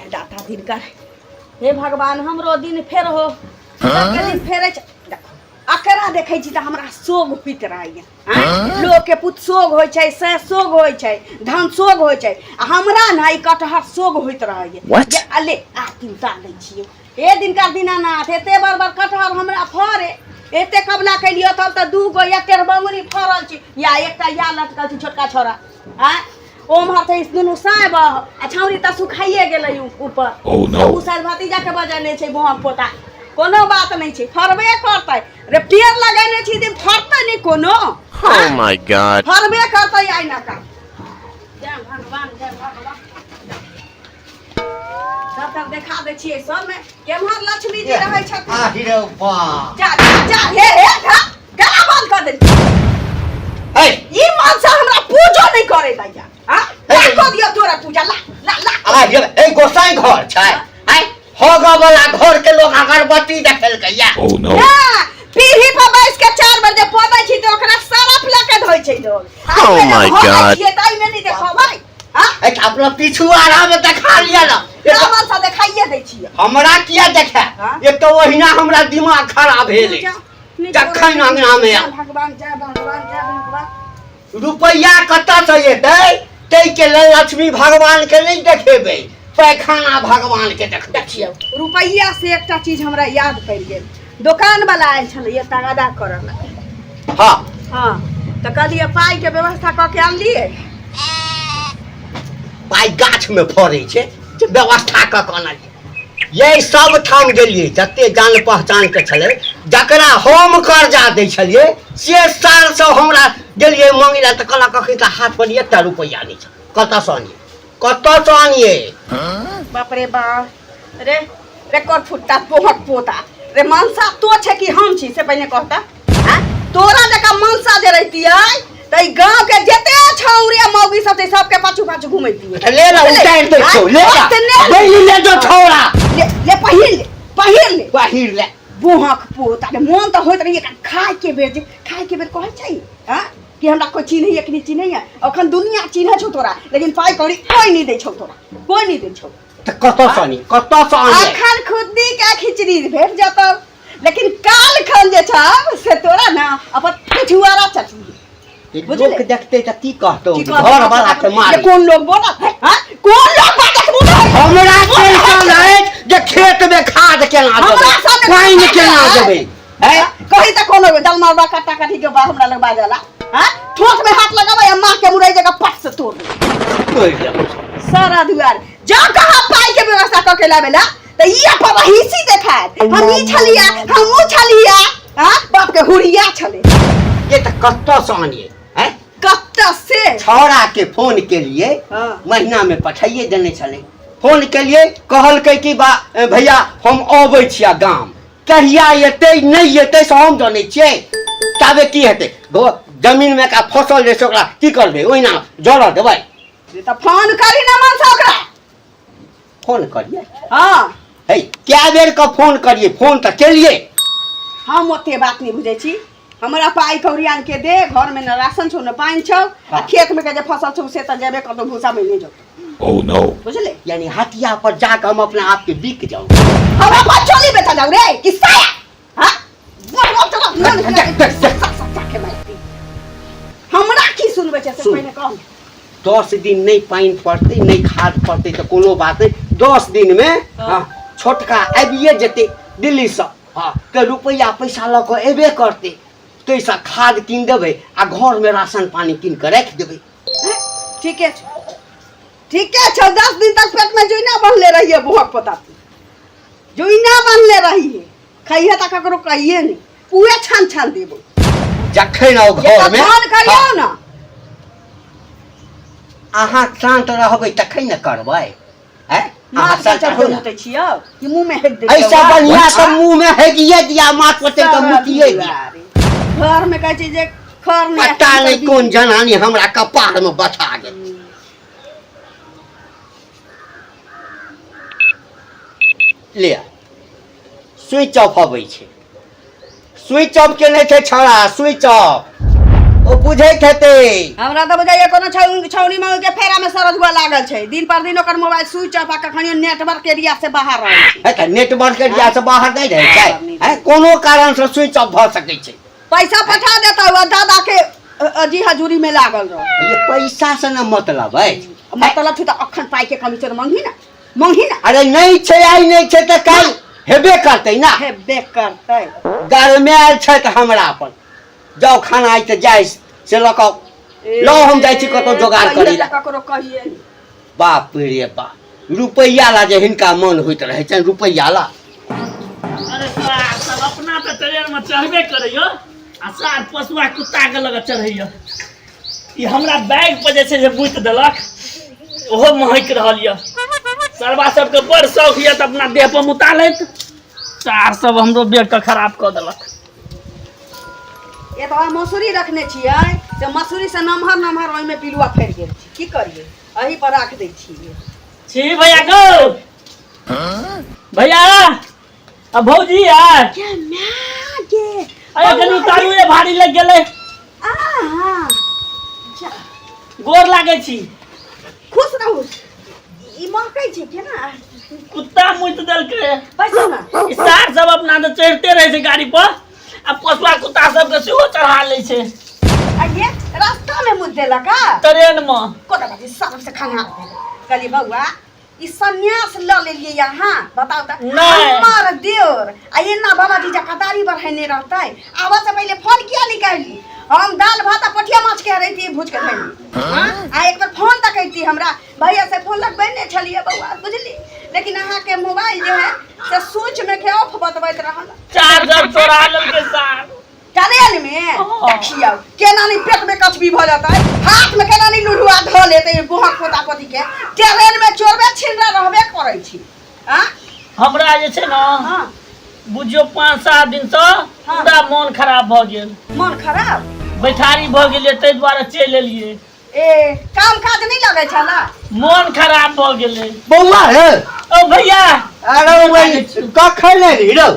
जय दाता दिनकर हे भगवान हमरो दिन फेर हो सबके दिन फेरे छै देखो अकरा देखै छी तऽ हमरा सोग होइत रहैया आँय? लोकके पुत सोग होइ छै से सोग होइ छै धन सोग होइ छै आ हमरा ने ई कटहर सोग होइत रहैया What? जे अले आ चिन्ता दै छियै हे दिनकर दीनानाथ एते बड़ बड़ कटहर हमरा फड़े एते कबला केलियो तब तऽ दू गो या टेढ़बंगुरी फड़ल छी या एकटा या लटकल छी छोटका छोरा आँय ओम्हर तऽ ई दुनू साँय बह आ छाउरी तऽ सुखाइए गेलै ऊपर Oh no. ओ शायद भतीजाके बजेने छै बोहक पोता कोनो बात नहि छै फड़बे करतै रे पेड़ लगेने छी तऽ फड़तै नहि कोनो Oh my god. फड़बे करतै आइ ना का जय भगवान जय भगवान सब तब देखा दै छियै सबमे केम्हर लक्ष्मी जी रहै छथिन आहि रे बा जा जा जा हे हे जा गला बंद कर देली हे ई मनसा हमरा पूजो नहीं करे दैया हां हे। कर दियो तोरा पूजा ला ला ला आहि रे ए गोसाई घर छै आय होगा वाला घर के लोग अगरबत्ती देखेलकै या Oh no. ना पीढ़ी पर बैस के चार बजे पदै छी तऽ ओकरा सरफ लऽ के धोइ छै लोग Oh my God. छियै ताहि मे नहि देखबै हां ए तऽ अपना पीछू आरा में देखा लिया ना एक ना मनसा देखाइए दै छियै हमरा किया देखे हाँ? एक तो ओहिना हमरा दिमाग खराब भेल जा, जखन अंगना में जय आउ। भगवान जय भगवान जय भगवान रुपैआ कतऽ से एतै ताहिके लेल लक्ष्मी भगवान के नहि देखेबै पैखाना भगवान के देखबै देखियौ रुपैआ से एकटा चीज हमरा याद पड़ि गेल दोकान वाला आयल छलैया तगादा करऽ लए हँ हँ तऽ कहलियै पाइके व्यवस्था कऽ के आनलियै पाइ गाछमे फड़ै छै जे व्यवस्था कऽ कऽ आनलियै यही सब ठाम गेलियै जते जान पहचान के छलै जकरा हम कर्जा दै छलियै से साल से हमरा गेलियै मांगै लए तऽ कहलक अखन तऽ हाथ पर एकटा रुपैआ नहि छै कतऽसँ आनियै कतऽसँ आनियै बाप रे बाप रे रे कर फुट्टा पोहक पोता रे मनसा तो छै कि हम छी से पहिने कहता आँय? तोरा जकाँ मनसा जे रहितियै तऽ ई गाँव के जते छौरी आ मौगी सब छै सबके पाछू पाछू घुमैतियै तऽ ले ला उतारि दै छौ ले ला ओतने ले। बहिन ले जो छौड़ा ले ले पहिर ले पहिर ले पहिर ले बोहक पोता रे मोन तऽ होइत रहिए खाय के बेर जे खाय के बेर कहै छै आँ कि हमरा कोइ चिन्हैए कि नहि चिन्हैए अखन दुनिया चिन्है छौ तोरा लेकिन पाइ कौड़ी कोइ नहि दै छौ तोरा कोइ नहि दै छौ तऽ कतऽसँ आनी कतऽसँ आनी अखन खुद्दी के खिचड़ी भेट जतौ लेकिन काल खन जे छौ से तोरा ना अपन पिछुआरा चटनी बुझले? लोक देखतै तऽ की कहतौ की कहतौ? घर वाला के जे मारी कोन लोग बोलत है हाँ? कोन लोग बाजत मुँह में? हमरा टेंशन अछि जे खेत में खाद केना हमरा देबै सामने पानि खाद केना देबै? देबै हैं? कही तऽ कोनो दलमरवा कट्टा कट्टी के बा हमरा लग बाजला हाँ ठोस में हाथ लगाबै आ माँ के मुरई जगह पट से तोड़ दे तोड़ि देबै सारा दुआर जा कहाँ पाई के व्यवस्था कऽ के लाबेला तऽ ई अपन हिसी देखायत हम ई छलिया हम ऊ छलिया हाँ बाप के हुरिया छले ये तऽ कतऽसँ आनियै हैं? कत्ता से छौड़ा के फोन केलिए हाँ। महीना में पठाइए देने छलै फोन केलिए कहलकै कि बा भैया हम अबै छियै गाम कहिया एतै नहि एतै से हम जनै छियै ताबे की हेतै जमीनमे का फसल जे छै ओकरा की करबै ओहिना जरऽ देबै तऽ फोन करी ना मनसा ओकरा फोन करियै हाँ है कए बेर के फोन करियै फोन तऽ केलियै हम ओते बात नहि बुझै छी हमरा पाइ कौड़ी आन के दे घर में न राशन छौ न पानि छौ आ हाँ। खेत में के जे फसल छौ से तऽ जेबे करतौ भूसा में नहि जतौ Oh no. बुझले यानी हटिया पर जाके हम अपना आप के बिक जाऊं हम अपन चोली बेचा जाऊ रे कि साया हाँ बोल तोरा मन देख, देख, देख। के मारती हमरा की सुनबै छै से सुन। पहिने कहू 10 दिन नहि पानि पड़तै नहि खाद पड़तै तऽ कोनो बात नहि 10 दिनमे हँ छोटका आबिए जेतै दिल्लीसँ हँ तऽ रुपैआ पैसा लऽ कऽ एबे करतै ताहिसँ खाद कीन देबै आ घरमे राशन पानी कीन कऽ राखि देबै ठीके छै ठीके छौ 10 दिन तक पेट में जुइना बन्हले रहिए बुहक पोता तू जुइना बन्हले रहिए खइहे तऽ ककरो कहिए नहि पूरे छान छान देबो जखन आउ घरमे फोन करियौ ने अहाँ शान्त रहबै तखन ने करबै हैं अहाँ माथ पर शान्त चढ़ रहू के ने मुतै छियौ कि मुँह में हेक दै ऐसा बढ़िया सब मुँह में हेगिए दिया माथ पर चढ़ि कऽ मुतिए दिया घर में कहै छै जे खर नहि पता नहि कोन जनानी हमरा कपार में बसा गेल ले स्विच ऑफ अबै छै स्विच ऑफ केने छै छौड़ा स्विच ऑफ ओ बुझैत हेतै। हमरा तऽ बुझाइए कोनो छौनी मौगी के फेरा में सरजुआ लागल छै। दिन पर दिन ओकर मोबाइल स्विच ऑफ आ कखनियो नेटवर्क एरिया से बाहर रहै छै। है तऽ नेटवर्क एरिया से बाहर नहि रहै छै हैं, कोनो कारण से स्विच ऑफ भऽ सकै छै। पैसा पठा देता हुआ दादा के जी हजूरी में लागल रह। ये पैसा से न मतलब अछि। मतलब छै तऽ अखन पाई के कमी छै तऽ मंगही ना, मंगही ना। अरे नहि छै, आइ नहि छै तऽ काल्हि हेबे करतै ना। हेबे करतै। गरमायल छै तऽ हमरा अपन जाउ खाना आइ तऽ जाइ से लऽ कऽ लऽ हम जाइ छी कतौ जोगाड़ करै लए। ककरो कहिए। बाप रे बाप, रुपैआ ला जे हिनका मन होइत रहै छनि रुपैआ ला। अरे सार सब अपना तऽ ट्रेन में चढ़बे करैयो आ सार पोसुआ कुत्ता के लग चढ़ैयो। ई हमरा बैग पर जे छै से बुति देलक, ओहो महकि रहल यऽ। सरबा सबके बड़ शौक यऽ तऽ अपना देह पर मुता लैत। सार सब हमरो बैग के खराब कऽ देलक। एतबा मसूरी रखने छियै से मसूरी से नमहर नमहर ओहिमे पिलुआ फड़ि गेल छै, की करियै, एही पर राख दै छियै। छी भैया गौ भैया आ भौजी आय। क्या माय गे। अरे कनि उतारू ये, भारी लग गेलै। आहा। जा। गोर लागै छी। खुश रहू। ई महकै छै केना? कुत्ता मुति देलकै। बैसू ना। ई सार सब अपना तऽ चढ़िते रहै छै गाड़ी पर आ पोसुआ कुत्ता सबके सेहो चढ़ा लै छै। आइये रास्ता में मुति देलक आ? ट्रेन में। कोटा बाजी सरफ से खंगार देलक। कहलियै बौआ ई सन्यास लऽ लेलियै अहाँ, बताउ तऽ। नहि। हमर देवर आ एना बाबाजी जकाँ दाढ़ी बढ़ेने रहतै। आबऽ से पहिले फोन किया नहि कैली? हम दालि भात आ पोठिया माछ के रहिती भूज के धैली। हाँ? आ एक बेर फोन तकैती हमरा भैया से फोन लगबे नहि छलियै बौआ, बुझली, लेकिन अहाँके मोबाइल जे है से स्विच में के ऑफ बतबैत रहल। चार्जर चोरा लेलकै सार। ट्रेन में? हाँ। देखियौ केना नहीं पेट में कचबी भऽ जेतै, हाथ में केना नहीं लुढ़ुआ धऽ लेतै बुहक पोता पोती के। ट्रेन में चोरबे छिनरा रहबे करै छी। हाँ? हमरा जे छै ने, हाँ। बुझियौ 5-7 दिन से हाँ। पूरा मन खराब भऽ गेल। मन खराब? बैठारी भऽ गेलियै ताहि दुआरे चलि एलियै। ए काम काज नहीं लगै छला? मन खराब भऽ गेलै। बौआ हे। ओ भैया। अरे वही कखन एलही रौ?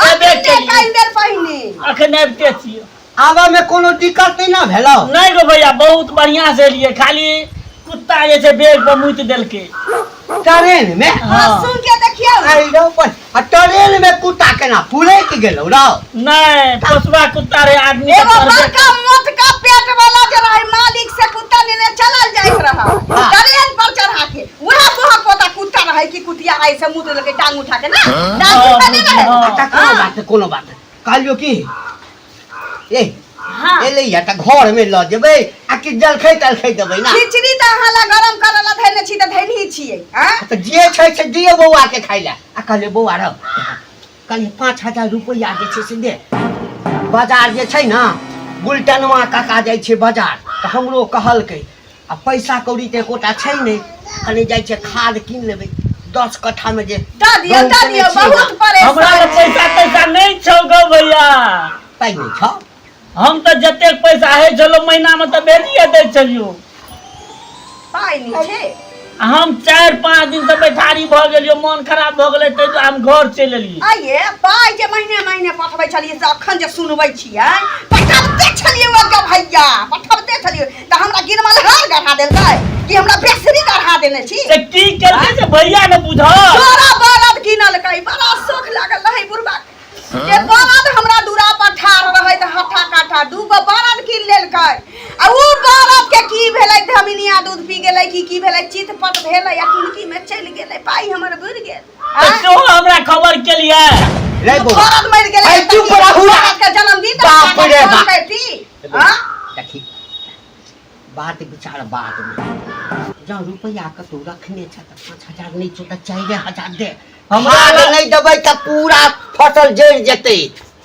अबे अखने केलियै। कनि देर पहिने। अखन आबिते छियै। आबऽ में कोनो दिक्कत नहीं ना भेलौ? नहीं गो भैया, बहुत बढ़िया से एलियै, खाली कुत्ता जे छै बैग पर मुति देलकै। ट्रेन में? हाँ, हाँ। सुन के देखियौ। आई रौ पर आ ट्रेन में कुत्ता केना पुलैक गेलौ रौ? नहीं, पोसुआ कुत्ता रहे आदमी के एगो तरबे। बड़का मोटका पेट वाला जे रहे मालिक से कुत्ता लेने चलल जाइत रहा। हाँ। ट्रेन पर चढ़ा के वएह बोहा पोता कुत्ता रहे कि कुतिया रहे से मुँह देलकै टांग उठा के ना। हाँ, टांग उठा नहीं रहे। हाँ। अच्छा कोनो बात नहीं, कोनो बात नहीं। कहलियौ की ए हाँ। एलै या तऽ घर में लऽ जेबै आ कि जलखै तलखै देबै ना? खिचड़ी तऽ अहाँ ला गरम करऽ ला धैने छी तऽ धैनही छियै। हाँ? तऽ जे छै से दियौ बौआ के खाइ लए। आ कहलियै बौआ रौ, कहलियै 5000 रुपैआ जे छै से दे। बाजार जे छै ने गुलटनवा काका जाइ छै बाजार तऽ हमरो कहलकै आ पैसा कौड़ी तऽ एकोटा छै नहि, कनि जाइ छै खाद कीन लेबै 10 कट्ठा में जे दऽ दियौ, गहूम दऽ केने दियौ, छियै बहुत ने। परेशान। हमरा लग पैसा तैसा नहि छौ गौ भैया। पाइ नहि छौ? हम तऽ जतेक पैसा होइ छलौ महीना में तऽ भेजिए दै छलियौ। पाइ नहि छै। आ हम 4-5 दिन से बैठारी भऽ गेलियौ, मन खराब भऽ गेलै ताहि दुआरे हम घर चलि एलियै। आइये पाइ जे महीने महीने पठबै छलियै से अखन जे सुनबै छियै, पठबते छलियै ओ भैया, पठबते छलियै तऽ हमरा गिरमलहार गढ़ा देलकै कि हमरा बेसरी गढ़ा देने छी। से की केलकै से भैया ने बुझल। तोरा बरद किनलकै, बड़ा शौख लागल रहै बुढ़बा के। बरद हमरा दूरा पर ठाढ़ रहै तऽ हट्ठा काठा 2 गो बरद कीन लेलकै। आ उ बरद के की भेलै, धमिनिया दूध पी गेलै कि की भेलै, चितपट भेलै आ टुनकी में चलि गेलै, पाइ हमर बुड़ि गेल। तऽ सेहो हमरा खबर केलियै। रे बौआ। बरद मरि गेलै। ऐ चुप रहू ना। बरद के जन्मदिन तऽ बाप रे फोन बाप। करती। हाँ? देखी बात विचार बाद में, जँ रुपैआ कतौ रखने छ तऽ 5000 नहि छौ तऽ 4000 दे। हमरा हमरा नहि देबै तऽ पूरा फसल जरि जेतै।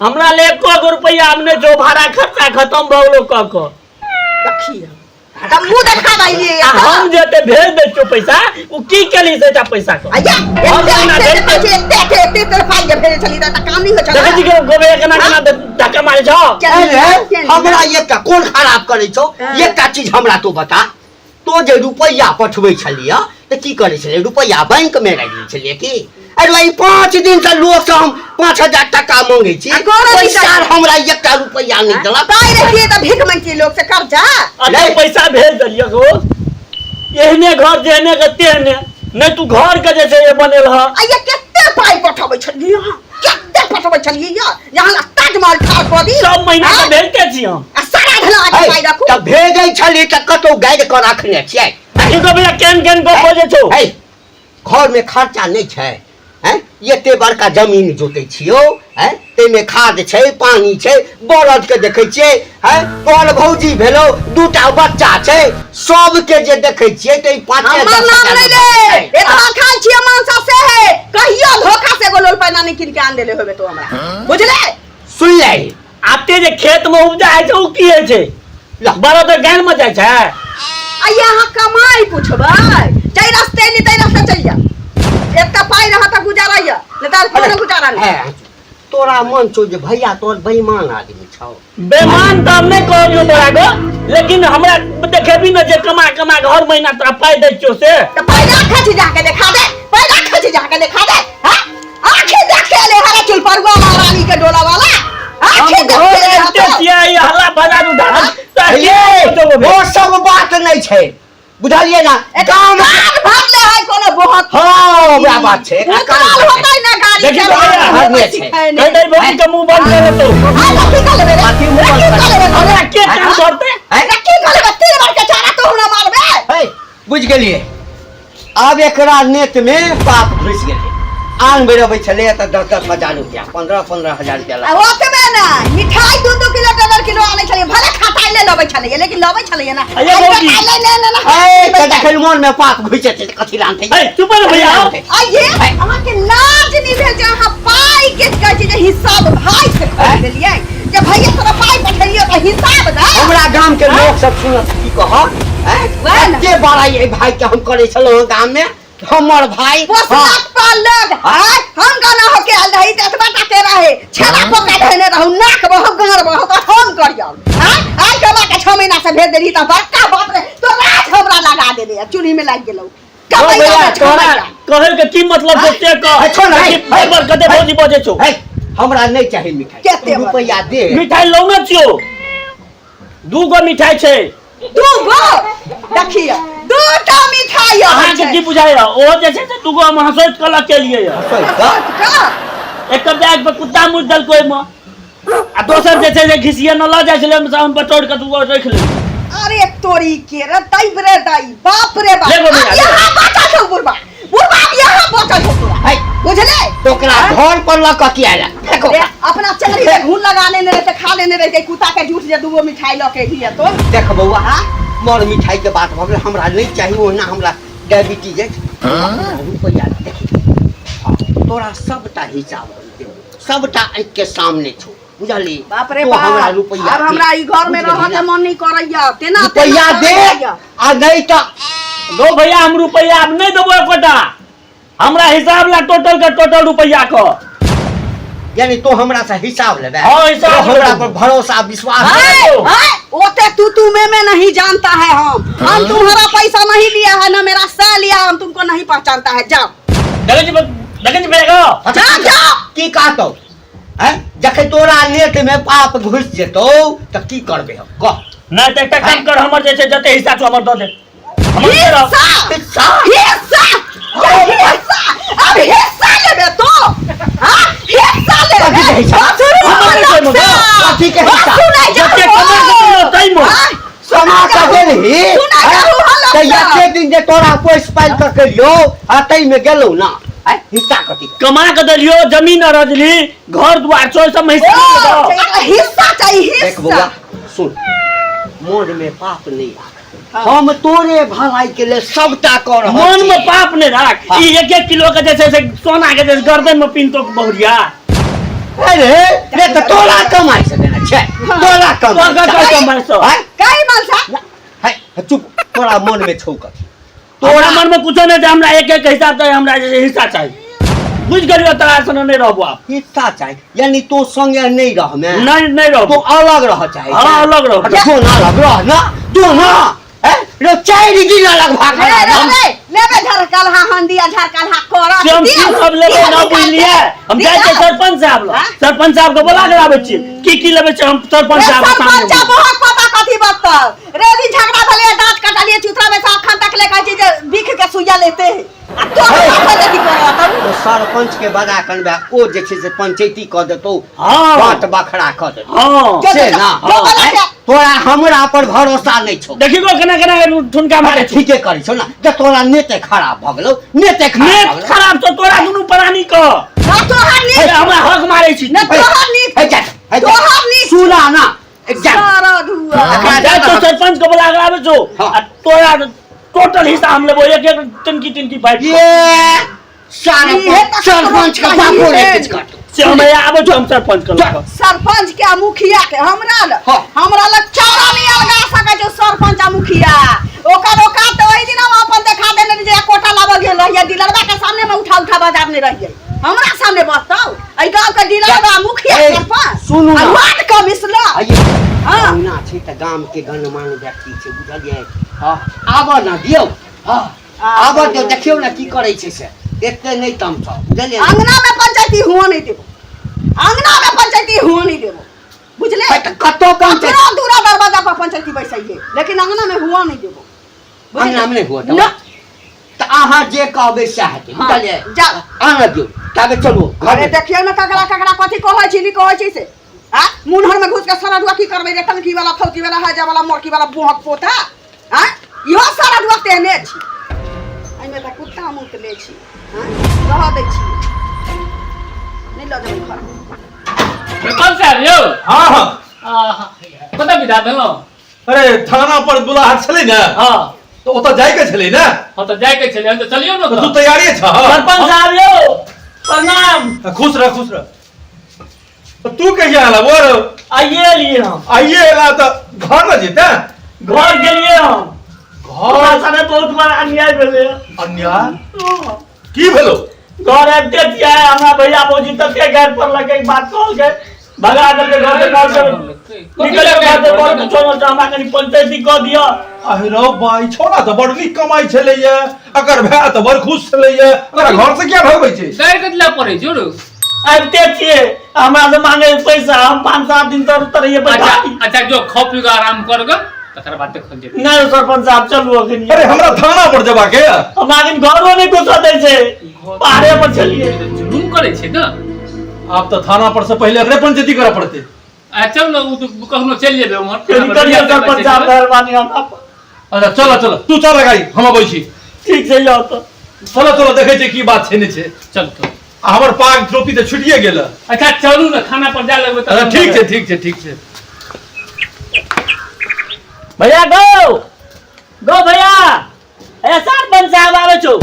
हमरा ले एको गो रुपैआ आब नहि छौ, भाड़ा खर्चा खतम भऽ गेलौ कऽ कऽ। देखियौ तऽ मुँह देखा दैलियै। आ हम जे एते भेज दै छियौ पैसा, ओ की केली से एकटा पैसा के? अय्या, हम एते महीना एते भेज देखै छियै, एते एते एते एते पाइ जे भेजै छलियै तऽ काम नहि होइ छलै। देखै छी के गोबे केना केना धक्का मारै छौ। अरे हमरा एकटा कोन खराब करै छौ? हाँ। एकटा चीज हमरा तू बता, तो जे रुपैआ पठबै छलियै तऽ की करै छलियै? रुपैआ बैंक में राखि दै छलियै की? अरे ई 5 दिन से लोग से हम 5000 टका मांगे छी। आ गोरो ओहि जी का- साल हमरा एकटा रुपैआ नहि देलक। ताई रहिए तऽ भीख मांगतियै लोग से कर्जा। अरे नहीं। पैसा भेज देलियै गो, एहने घर जेहने के तेहने नहि, तू घर के जे छै बनेल ह। आ ये कते पाइ पठबै छलियै अहाँ, कते पठबै छलियै ये यहाँ ला ताजमहल ठाढ़ कऽ दी। सब महीना के आँय? भेजते छी हम। आ सारा धला के पाइ रखू। तऽ भेजै छली तऽ कतौ गाड़ि कऽ रखने छियै? की गो भैया, केहन केहन गप बजै छौ? है, घरमे खर्चा नहि छै? हैं, एते बड़का जमीन जोतै छियौ, हैं, ताहिमे खाद छै, पानी छै, बरदके देखै छियै, हैं, तोहर भौजी भेलौ, दूटा बच्चा छै, सबके जे देखै छियै तऽ ई पाँचे हमर दस नाम हजार नहि ले। रुपैआ छै। एतना खाइ छियै मांसा से है, कहियो धोखा से एगो लोल पैना नहि कीन के आन देले होबे तो हमरा, बुझले? सुन ले। आते जे खेत में उपजा होइ छै ओ की होइ छै? ला। बड़द गान में जाइ छै। आ यहाँ कमाई पुछबै, जै रास्ते एली तै रास्ते चलि जा। एकटा पाइ रहत तऽ गुजारा यऽ, नहि तऽ कोनो गुजारा नहि। हे, तोरा मन छौ जे भैया तोर बेईमान आदमी छौ? बेमान तऽ हम नहि कहलियौ तोरा गो, लेकिन हमरा देखेबी ने जे कमा कमा के हर महीना तोरा पाइ दै छियौ से। तऽ पाइ राखै छी, जाके देखा दे। पाइ राखै छी, जाके देखा दे। हाँ, आँखि देखे ले हरे चुल परुआ महारानी के डोला वाला। हम आँखि घर देखे ले आबिते हतो। छियै ई हल्ला बजा उठा ये ओ सब बात नहि छै, बुझलियै ना? एकर गाम कान भरले है कोनो बहुत। हँ, वएह बात छै, एकर कान उतरल भरले। होतै ना गाड़ी देखी के तो भैया, भरने छै। सिखै कहि नहि। दै भौजी के मुंह बंद कर देतौ। आ लड़की का लेबे रे? अथी मुँह बंद लड़की कर। का लेबे? हमरा के कान भरते? हैं? लड़की का लेबे? तीन बार के चारा तू हमरा मारबे? है, बुझि गेलियै, आब एकरा नेत में पाप घुसि गेलै। आन बेर अबै छलै तऽ 10-10 हजार रुपया, 15-15 हजार रुपया आ लागै। ओतबे नहि, मिठाई 2-2 किलो, 1.5 किलो आनै छलियै, भले खटाइ नहि लबै छलियै, लेकिन लबै छलियै ना। अये भौजी। खटाइ नहि ने ने। है, तऽ जखन मोन में पाप घुसि जेतै तऽ कथी लानतै? है, चुप रह भैया। आइये अहाँके लाज नहि भेल जे अहाँ पाइ के कहै छी जे हिसाब भाई से खोलि देलियै जे भैया तोरा पाइ पठेलियै तऽ हिसाब दे। हमरा गाम के लोक सब सुनत की कहत? हैं? वएह ने। कते बड़ाई एहि भाई के हम करै छलहुँ हँ गाम में, हमर भाई। हाँ। पोसलक पालक आय हम गाना होके आयल रही तऽ एतबा टा के रहे, छेना पका धैने रहू, नाक बहक गाँड़ बहक तऽ हम करियौ। आय आय कमा के 6 महीना से भेज देली तऽ बड़का बाप रे, तो राज हमरा लगा देले, चूल्ही में लागि गेलौ। गो कमैया भैया, में छह तोरा महीना। कहै के की मतलब छै से कह। है, छोड़ ना, है, देखी, बर कते भौजी बजै छौ। है, हमरा नहि चाही मिठाई। कते तू बड़? रुपैआ दे। मिठाई लौने छियौ, दू गो मिठाई छै। दू गो देखिए, दू टा मिठाई अबै अहाँके छै। की बुझाइया? ओ जे छै से दू गो हम हँसैत कऽ लऽ के एलियै यऽ। हँसैत कऽ? का? एक बैग पे कुत्ता मुइत देलकै ओहिमे, आ दोसर जे छै से घिसिये न लऽ जाइ छलै ओहिमे से हम बटोर के दू गो राखि लेलियै। अरे तोरी के रे दाई रे दाई, बाप रे बाप। ले गो भैया, अब ले। यहाँ बचल छौ बुढ़बा, बुढ़बा, अब यहाँ बचल छौ तोरा। है, बुझले? तो ओकरा घर पर लऽ कऽ किया आयल? फेंक रे, ओकरा। अपना चंगड़ी में घून लगा लेने रहते, खा लेने रहते कुत्ता के झूठ जे दूगो मिठाई लऽ के एलियै तो। देख बौआ, हाँ? मर मिठाई के बात भऽ गेल, हमरा नहि चाही, ओहिना हमरा डायबिटीज अछि। हमरा रुपैआ देखी। हाँ, तोरा सबटा हिसाब हम देबौ, सबटा आँखि के सामने छौ, बुझली? बाप रे तो बाप, हमरा रुपैआ आब दे। हमरा ई घर में बुझि गेलही रहऽ के ना? मन नहीं करैया, तेना रुपैआ तेना दे करैया। आ नहि तऽ गो भैया, हम रुपैआ आब नहि देबो एकोटा, हमरा हिसाब ला टोटल के टोटल रुपैआ के। यानी तो हमरा से हिसाब लेबे? हाँ, हिसाब तो हमरा लेबै। पर भरोसा विश्वास हाय, है। हाय, ओते तू तू मैं मैं नहीं जानता है। हम तुम्हारा पैसा नहीं लिया है ना मेरा सा लिया, हम तुमको नहीं पहचानता है, जाओ। देखै छी, देखै छी भैया गो। अच्छा, जाओ, जाओ। की कहतौ? हैं, जखन तोरा नेट में पाप घुसि जेतौ तऽ की करबै हम, कह? नहि तऽ एकटा काम कर, हमर जे छै जते हिस्सा छौ हमर दऽ दे, हमर दे रह। हिस्सा? हिस्सा? हिस्सा क्या हिस्सा? अब हिस्सा लेबे तो, हाँ, हिस्सा लेबे? कथी के हिस्सा? बसुर हमर नहि छै मगर। कथी के हिस्सा? सुनाइ जते कमा के दियौ ताहिमे। समा कऽ देलही सुना हैं? जाहू हलक तऽ सँ। एते दिन जे तोरा पोसि पालि कऽ केलियौ आ ताहिमे गेलौ ना? आँय, हिस्सा कथी के? कमा के देलियो, जमीन अरजली, घर दुआर छौ, सब हिस्सा ओ, दऽ। एकरा हिस्सा चाहिए। देख हिस्सा। बौआ, सुन, मोन में पाप नहीं राख, हम तोरे भलाई के लिए सबटा कऽ रहल मन छी। में पाप नहीं राख। हाँ। ई एक एक किलो के जे छै से सोना के जे गर्दन में पिनतो बहुरिया। अरे रे, तऽ तोरा कमाइ से देने छै, तोरा कमाइ तोरा से। कमाइ से। आँय? कई मनसा। है, चुप, तोरा मन में छौ कथी? तोरा मन में कुछो नहीं छै, हमरा एक एक हिसाब चाही, हमरा जे छै हिस्सा चाही, बुझि गेलियो? तोरा सने नहीं रहबो आब। हिस्सा चाही, यानी तो संगे नहीं रहमे? नहीं, नहीं तो रहबो। अलग रह चाहे? हाँ, अलग रहब। अच्छा, जो ना अलग रह ना, जो ना हैं रे, 4 दिन अलग भाग। रे रे रे, लेबे झरकलहा हंदिया झरकलहा को। करत से हम की दियौ, सब लेबै दियौ ना निकालि बुझलियै के। हम जाइ छियै दियौ। सरपंच साहब लग हाँ? सरपंच साहब के बोला के लाबै छियै की की लेबै छै हम सरपंच रे साहब के सामने सरपंच बहुत पता कथी बतल रे दिन झगड़ा भेलै दांत कटलिए चूतरा में से अखन तक ले कहै छै जे बिख के सुइया लेते है आ तोहर बाप जे की करत ओ सरपंच के बजा कनबा ओ जे छै से पंचायती कऽ देतौ हँ। बात बखरा कऽ देतौ हँ जो- से ना जो बोला आँय? के। तोरा हमरा पर भरोसा नहि छौ देखी गो केना केना ठुनका मारे अरे छै ठीके करै छौ ना जे तोरा नेते खराब भऽ गेलौ नेते खराब भऽ नेत गेलौ। खराब छौ तोरा दुनू प्राणी क ना तोहर नीक हमरा हक मारे छी ना तोहर नीक हे जा, हे जा। तोहर नीक सुना ना एक जा। सारा धुआ एकरा जाइ छौ सरपंच के बोला के लाबै छौ हँ। आ तोरा टोटल हिस्सा हम लेबो एक एक टनकी टनकी बाइट ये सारा इहे तऽ सरपंच के कही बापो ने है। किछु करतौ से हम आबै छौ हम सरपंच के लऽ कऽ। सरपंच के आ मुखिया के हमरा लग हाँ। हमरा लग चारा नहीं अलगा सकै छौ सरपंच आ मुखिया ओकर औकात तऽ ओहि दिन हम अपन देखा देने रहियै जे कोटा लाबऽ गेल रहियै डीलरबा के सामने में उठा उठा बजारने रहियै हमरा सामने बजतौ एहि गाँव के डीलरबा मुखिया ए, सरपंच सुनू आ ना। वार्ड कमिश्नर आइए हाँ। कहुना छै तऽ गाम के गणमान्य व्यक्ति छै बुझलियै हँ आबऽ ने दियौ हँ आबऽ दियौ देखियौ ने की करै छै से एते नहि तमसाउ बुझलियै अंगना में पंचायती हुआ नहीं देबो अंगना में पंचायती हुआ नहीं देबो बुझले हे, तऽ कतौ पंचायत ककरो दूरा दरवाजा पर पंचायती बैसाइए लेकिन अंगना में हुआ नहीं देबो बुझलियै? अंगना में नहि हुआ देबो। ना तऽ अहाँ जे कहबै सएह हेतै हाँ, बुझलियै जाउ। आनऽ दियौ ताबे चलू अरे घरे देखियौ ने ककरा ककरा कथी कहै छी नहि कहै छी से आ मुनहर में घुस के सरदुआ की करबै रे टंकी वाला फौकी वाला हैजा वाला मोरकी वाला बोहक पोता आ इहो सरदुआ तेहने छी एहिमे तऽ कुत्ता मुत ले छी हँ रहऽ दै छी नहि लऽ जेबै घर सरपंच साहब यौ हाँ हाँ आहा, कतऽ विदा भेलहुँ अरे थाना पर बुलाहट छलै ने हँ तऽ ओतऽ जाइके छलै ने हँ तऽ जाइके छलै हम तऽ चलियौ ने तऽ तू तऽ तैयारी छह सरपंच साहब यौ प्रणाम खुश रह खुश रह तऽ तू कहिया एला बोल आइए एलियै हम आइए एला तऽ घर न जेते घर गेलियै हम हमरा घर साथे बहुत बड़ा अन्याय भेलै अन्याय की भेलो घर आबिते छियै हमरा भैया भौजी तते गारि पड़लकै बात कहलकै भगा देलकै घर से घर से निकल घर से बड़ कुछो नहि छै, हमरा कनि पंचायती कऽ दिअ अरे रौ बाई छोड़ा तऽ बड़ नीक कमाइ छलैया अकर भाय तऽ बड़ खुश छलैया ओकरा घर से किया भगबै छै गारि कथी लए पड़ै छै रौ आबिते छियै हमरा से मांगे पैसा हम 5-7 दिन तर तरैये अच्छा बैठा अच्छा जो खा पी कऽ आराम कर गऽ तकर बाद देखल जेतै नहि सरपंच साहब चलू अखन अरे हमरा थाना पर जेबाक ये हमरा अखन घरो नहि घुसऽ दै छै बाहरे पर छलियै जुलुम करै छै ने आब तऽ थाना पर से पहिले एकरे पंचायती करऽ पड़तै आ चल ने ओ तऽ कखनो चलि जेबै उम्हर कनि करियौ सरपंच साहब मेहरबानी हमरा पर अच्छा चल चल तू चल गाड़ी हम अबै छी ठीक छै जाउ तऽ चल चल देखै छियै की बात छै नहि छै चल तो आ हमर पाग टोपी तऽ छुटिए गेल अच्छा चलू ने खाना पर जा लगबै अच्छा ठीक छै ठीक छै ठीक छै भैया गो गो भैया ए सरपंच साहब आबै छौ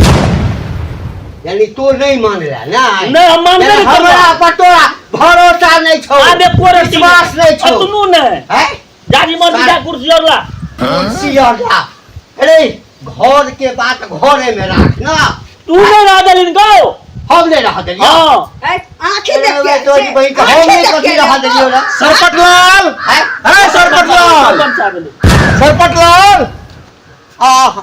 यानी तू नहीं मानला ना नहीं, हम मानबे नहीं करबै। हमरा पर तोरा भरोसा नहीं छौ आबे कोरे विश्वास नहीं छौ तुनू ने हैं जाजी मर जा कुर्सी और ला कुर्सी और ला अरे घर के बात घरे में राख ना तू नहीं रह देलिन गो हम नहीं रह देलियौ हाँ ए, आँखि देख के तोरी बहिन के हम नहीं कथी रह देलियौ ना सरपट लाल हैं अरे सरपट लाल सरपंच साहब एलै। सरपट लाल आह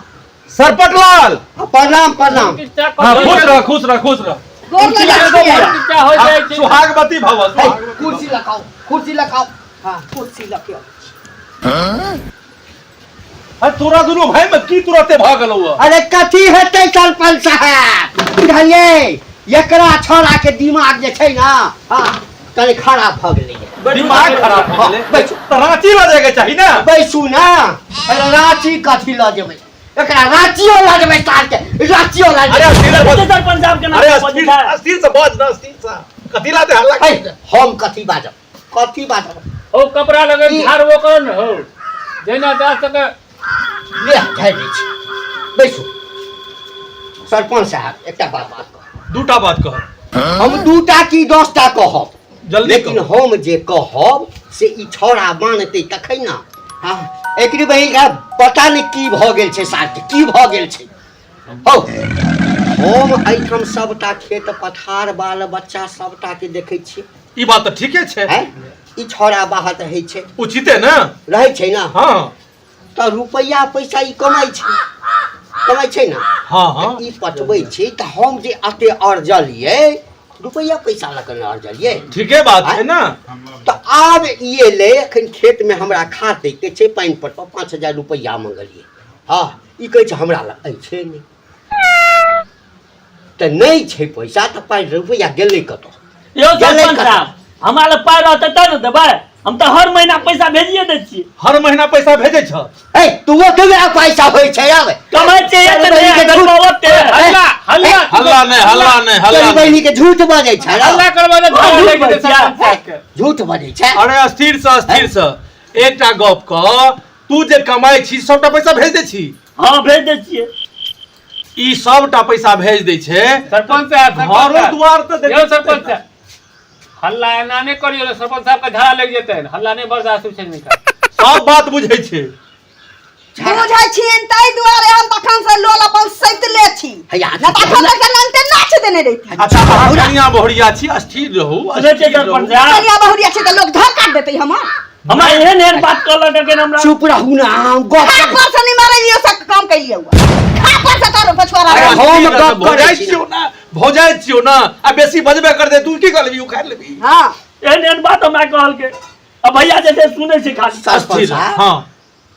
सरपट लाल प्रणाम प्रणाम हाँ खुश रह खुश रह खुश रह गोर लगै छियै। हो जाइ छै सुहागवती भव हे, सुहागवती कुर्सी लगाओ कुर्सी लगाओ हाँ, कुर्सी लऽ के आउ। अरे तोरा दुनू भाई में की तुरते भऽ गेलौ हँ? अरे कथी हेतै सरपंच साहब बुझलियै एकरा छोड़ा के दिमाग जे छै ना हाँ कनि खराब भऽ गेलैए दिमाग खराब भऽ गेलै बैसू। तऽ रांची लऽ जायके चाही ने बैसू ना अरे रांची कथी लऽ जेबै एकरा रांचियो लऽ जेबै साल के रांचियो लऽ अरे जेबै अस्थिर से बाज सरपंच साहब के नाम अरे पर अस्थिर बजै छै। अस्थिर से बाज ना अस्थिर से कथी लाते हल्ला है, करै हम कथी बाजब कथी बाजब हो कपड़ा लगे झाड़बो कर ने हो जेना जा सके ले झाड़ि दै छी बैसू सरपंच साहब एकटा बात बात कहब दूटा बात कह हम दूटा की 10टा कहब जल्दी लेकिन कहू। हम जे कहब से ई छौड़ा मानतै तखन ने हाँ एकरी बहिन का पता नहि की भऽ गेल छै सार के की भऽ गेल छै हौ हम एहिठाम सबटा खेत पथार बाल बच्चा सबटा के देखै छियै ई बात तऽ ठीके छै हैं ई छौड़ा बाहर रहै छै उचिते ने रहै छै ने हाँ तऽ रुपैआ पैसा ई कमाइ छै कमाइ छै ने? हँ हँ। तऽ ई पटबै छी तऽ हम जे एते अरजलियै, रुपैआ पैसा लऽ कऽ ने अरजलियै। ठीके बात छै ने। तऽ आब ई एलै एखन खेतमे हमरा खाद दैके छै, पानि पटबऽ, 5000 रुपैआ मङ्गलियै। हँ, ई कहै छै हमरा लग अछि नहि, तऽ नहि छै पैसा, तऽ पाइ रुपैआ गेलै कतऽ? यौ गेलै सरपंच कतऽ? साहब, हमरा लग पाइ रहतै तब ने देबै। हम तऽ हर महीना पैसा भेजिए दै छियै। हर महीना पैसा भेजै छ? ए तू ओतबे पैसा होइ छै आब? कमाइ छियै तऽ नहि, गरीब ओते। हल्ला हल्ला। हल्ला नहि, हल्ला नहि, हल्ला तोरी नहि। बहिनी के झूठ बजै छै रौ। हल्ला करबै तऽ हाँ, झगड़ा झूठ लागि जेतै बजै छै। सरपंच साहब के। झूठ बजै छै। अरे अस्थिर से, अस्थिर से एकटा गप कह, तू जे कमाइ छी सबटा पैसा भेज दै छी? हँ, भेज दै छियै। ई सबटा पैसा भेज दै छै? सरपंच साहब, सरपंच घरो साहब। दुआर तऽ यौ देखै। सरपंच साहब, हल्ला एना नहि करियौ ने, सरपंच साहब के झगड़ा लागि जेतै। हल्ला नहि बर्दाश्त होइ छै हिनका। सब बात बुझै छै। बुझै छियनि ताहि दुआरे हम तखन से लोल अपन सैतले छी। हैया, नहि तऽ अखन तक लंगटे नाच देने रहिती। अच्छा, अहाँ कनिया बहुरिया छी, अस्थिर रहू, सुनै छियै अस्थिर रहू। सरपंच साहब? कनिया बहुरिया छी तऽ लोक धक्का देतै हमर। हमरा एहन एहन बात कहलक अखन हमरा। चुप रहू ने, हम गप खा पर से नहि मारलियै, सब काम कैलियै हुआ। खा पर से तोर पछुआरा अरे रहल। हम गप भऽ करै जाइ छी। छियौ ने, भऽ जाइ छियौ ने, आ बेसी बजबे कर दे, तू की कर लेबी? उखाड़ि लेबी? हँ। एहन एहन बात हमरा कहलकै। आ भैया जे छै सुनै छै खाली। सरपंच अस्थिर रह। साहब, हँ।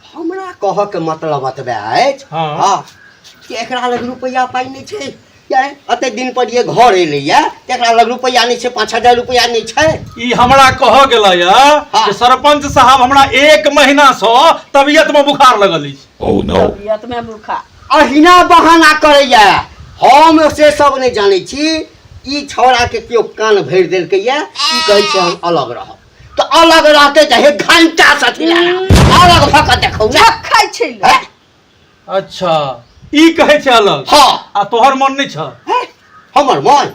हमरा कहऽ के मतलब एतबे अछि, हँ। हँ, कि एकरा लग रुपैआ पाइ नहि छै या एते दिन पर ये घर एलैया तऽ एकरा लग रुपैआ नहि छै? 5000 रुपैआ नहि छै? ई हमरा कहऽ गेलै हँ। जे सरपंच साहब, हमरा एक महीना सँ तबियत में बुखार लगल अछि। Oh no. तबियत में बुखार। अहिना बहाना करैया। हम से सब नहि जानै छी। ई छौड़ाके केओ कान भरि देलकैया। ई कहै छै हम अलग रहब, तऽ अलग रहतै तऽ हे घंटा से अथी लए अलग भऽ कऽ देखौ ने। झखै छै लोक। हैं? अच्छा, ई कहै छै अलग? हँ। आ तोहर मन नहि छ? हैं? हमर मन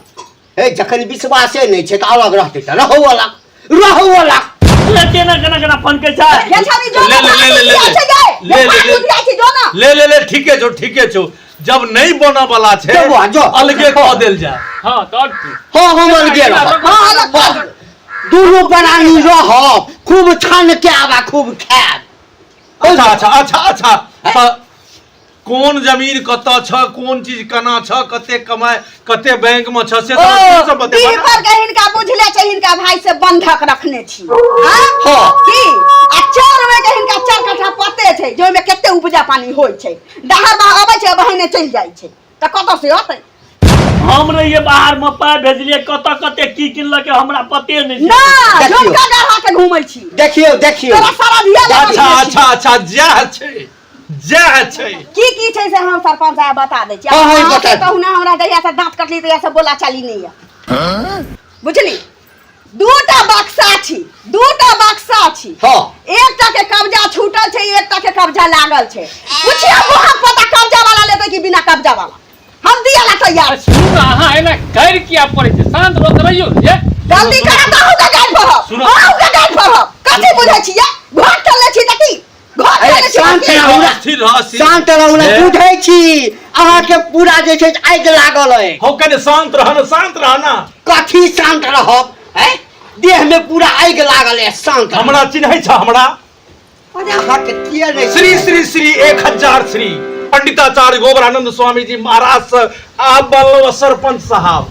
हे जखन विश्वासे नहि छै तऽ अलग रहतै तऽ रहू अलग, रहू अलग। ले, केना केना केना फनकै छै। हे छानी जो ले, ले, ले, ले, ले, छै गे। ले, ले, ले। ले छै जो ना। ले ले ले, ठीके छौ, ठीके छौ। जब नहीं बनऽ वाला छै, जो बौआ, जो। अलगे कऽ देल जाय। हँ, तऽ आओर की? हँ, हम अलगे रहब। हँ, अलग कऽ देल। दुनू प्राणी रहब, खूब छान के आबा, खूब खायब। अच्छा अच्छा अच्छा अच्छा, तऽ कोन जमीन कतऽ छ, कोन चीज केना छ, कते कमाइ, कते बैंक में छ, से ओ तऽ सब बतेबा डीह ने। पर के हिनका बुझले छै, हिनका भाई से बंधक रखने छी। हाँ? हाँ। की आ चार में के हिनका 4 कट्ठा पते छै, जे ओहिमे कते उपजा पानी होइ छै। दहार बहा अबै छै, बहिने चलि जाइ छै, तऽ कतऽ से अतै? हम रहियै बाहर मे, पाइ भेजलियै, कतऽ कते की किनलकै हमरा पते नहि छै। ना। देखियौ। झुमका गढ़ा के घूमै छी। देखियौ, देखियौ। तोरा सारा धिया लगा अच्छा घूमै छी। अच्छा अच्छा, जएह छै, जएह छै। की की छै से हम सरपंच साहब बता दै छी। हाँ, हाँ, अहाँ बता के कहू ने, हमरा जहिया से दाँत कटली तहिया से बोला चाली नहि यऽ, बुझली? दूटा बक्सा छी, दूटा बक्सा छी। हँ। एकटा के कब्जा छूटल छै, एकटा के कब्जा लागल छै। पुछियौ मुँहक पता, कब्जा वाला लेतै कि बिना कब्जा वाला? हम दिया ला तैयार छी। सुनू ने, अहाँ एना गारि किया पड़ै छै? शान्त भऽ कऽ रहियौ ने। जल्दी करब तऽ अहूँ के गारि पढ़ब। सुनू। अहूँ के गारि पढ़ब। कथी बुझै छियै? घर चलै छी तऽ की घर अरे चलै छी तऽ शान्त की? रहू ने। अस्थिर रह, अस्थिर। शान्त रहू ने। हे। बुझै छी अहाँके पूरा जे छै से आगि लागल अछि। हो, कने शान्त रह ने, शान्त रह ने। कथी शान्त रहब? हैं, देह में पूरा आगि लागल अछि, शान्त रहब। हमरा चिन्है छ हमरा? अरे अहाँके किया नहि? श्री श्री श्री 1000 श्री पंडिताचार्य गोबरानंद स्वामी जी महाराज से आप बनलो सरपंच साहब।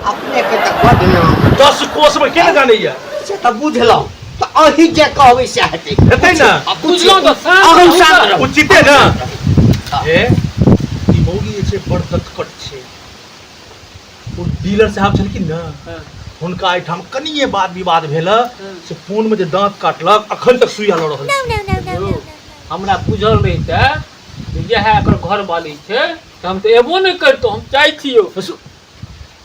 अपने के तऽ बड नाम। 10 कोस में के ने जानैया। से तऽ बुझलहुँ, तऽ अहीं जे कहबै से हेतै। हेतै ने? आ बुझलहुँ तऽ शान्त अहूँ रहू शान्त तऽ। रहू। उचिते ने। हे, ई मौगी जे छै बड़ दतकट छै। ओ डीलर साहब छलखिन ने, हुनका एहिठाम कनिये बात विवाद भेल से फोन में जे दांत काटलक, अखन तक सुइया लऽ रहल छै। यौ, हमरा बुझल रहितै जे इएह एकर घर वाली छै तऽ हम तऽ एबो नहि करितहुँ। हम जाइ छी यौ।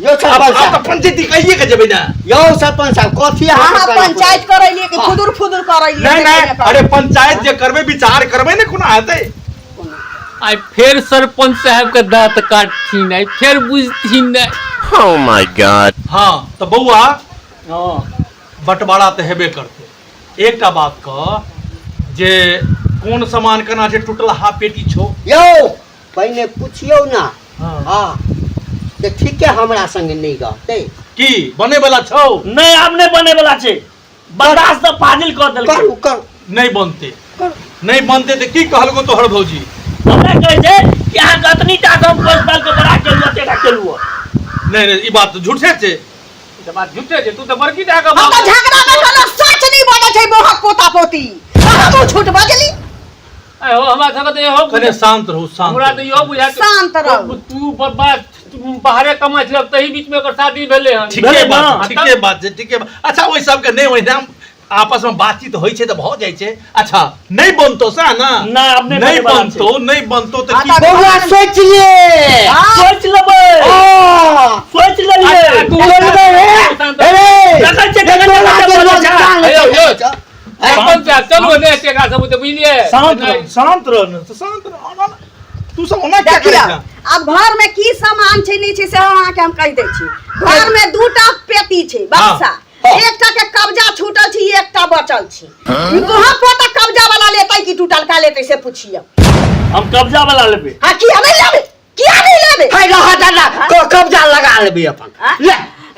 यौ आब सरपंच आब तऽ साहब, पंचायती कहिए के जेबै ने। यौ सरपंच साहब, कथी अहाँ अहाँ पंचायत करैलियै कि फुदुर फुदुर करैलियै? नहीं नहीं, अरे पंचायत जे करबै, विचार करबै ने, कोना हेतै? आइ फेर सरपंच साहब के दाँत काटथिन, आइ फेर बुझथिन नहि। Oh my god. हाँ तऽ बौआ, हँ। बंटवारा तऽ हेबे करतै। एकटा बात कह जे कोन सामान केना छै, टूटलहा पेटी छौ। यौ, पहिने पुछियौ ने। हाँ। हाँ, तऽ ठीके हमरा संगे नहि रहतै? की बने वाला छौ? नहि, आब नहि बने वाला छै। बर्दाश्त तऽ फाजिल कऽ देलकै। करू, करू। नहि बनतै? करू। नहि बनतै तऽ की कहलको तोहर भौजी? हमरा कहै छै कि अहाँके अतनी टा के हम पोसि पालि के बड़ा केलहुँ, एते टा केलहुँ। नहि नहि, ई बात तऽ झूठे छै। ई तऽ बात झूठे छै, तू तऽ बड़की टा के हम तऽ झगड़ा में कोनो सच नहीं बजै छै मोहक पोता पोती, हमहूँ झूठ बजली। आइ हो हमरा सबके तऽ इहो कने शांत रहू, शांत हमरा तऽ रहू। इहो बुझाय शांत रहू। तू बर्बाद बाहरे कमाइ छल तही बीच में एकर शादी भेलै हन। ठीके भेलै बात ना? ठीके बात छै, ठीके बात। अच्छा, ओहि सबके नहि, ओहिना आपस में बातचीत होइ छै तऽ भऽ जाइ छै। अच्छा, नहि बनतो सएह ने? नहि, आब नहि नहि बनै वाला छै। बनतो, नहि बनतो तऽ हाँ, की तऽ बौआ सोचि ले। हाँ, सोचि लेबै, हाँ। सोचि लेलियै। अच्छा, तू बोलबै हे? अरे, देखै छियै केना टोला केना के बोलै लोग छै। जान हे यौ, यौ। छै। सरपंच साहब, चलू ने टेका सब तऽ बुझलियै। शांत रह, शांत रह ने, तऽ शांत रह। ओना तू सब ओना क्या करै देखियौ छह? आब घर में की सामान छै नहि छै सेहो अहाँके हम कहि दै छी। घर में दूटा पेटी छै बक्सा, हाँ। एकटा के कब्जा छूटल छै, एकटा बचल छै। कहाँ पोता कब्जा वाला लेतै कि टूटलका लेतै से पुछियौ। हम कब्जा वाला लेबै। हाँ, किया नहि लेबै, किया नहि लेबै? है रह दादा, कब्जा लगा लेबै अपन। हाँ? ले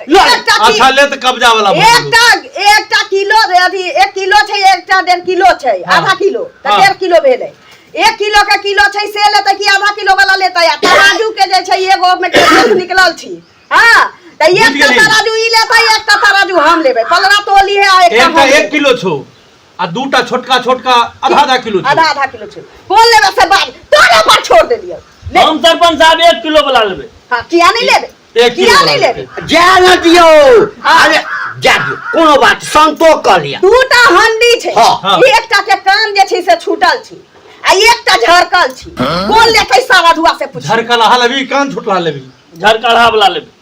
ले। एकटा की- अच्छा, ले तऽ कब्जा वाला भऽ गेलौ। एकटा एकटा किलो अथी 1 किलो छै, एकटा 1.5 किलो छै। हाँ। आधा किलो तऽ हाँ। 1.5 किलो भेलै। 1 किलो के किलो छै से लेतै कि आधा किलो वाला लेतै? आ तराजू के जे छै एगो में के निकलल छी। हाँ, तऽ बुझि एकटा गेली। तराजू ई लेतै, एकटा तराजू हम लेबै। पलरा तोली है आ एकटा एकटा हम 1 लेबै। किलो छौ आ दूटा छोटका छोटका आधा आधा किलो छौ। आधा आधा किलो छै, कोन लेबै से बात तोरे पर छोड़ देलियौ। ले। हम सरपंच साहब 1 किलो वाला लेबै। हाँ, किया नहीं लेबै? 1 किलो किया वाला नहीं लेबै। लेबै? जा न दियौ। अरे जा दियौ, कोनो बात संतोष कऽ लिअ। दूटा हंडी छै। हाँ। हाँ। एकटा के कान जे छै से छूटल छै आ एकटा झरकल छै, कोन लेतै सारा धुआ से पूछ। झरकल अहाँ लेबही, कान छुटला लेबही? झरकलहा वाला लेबै।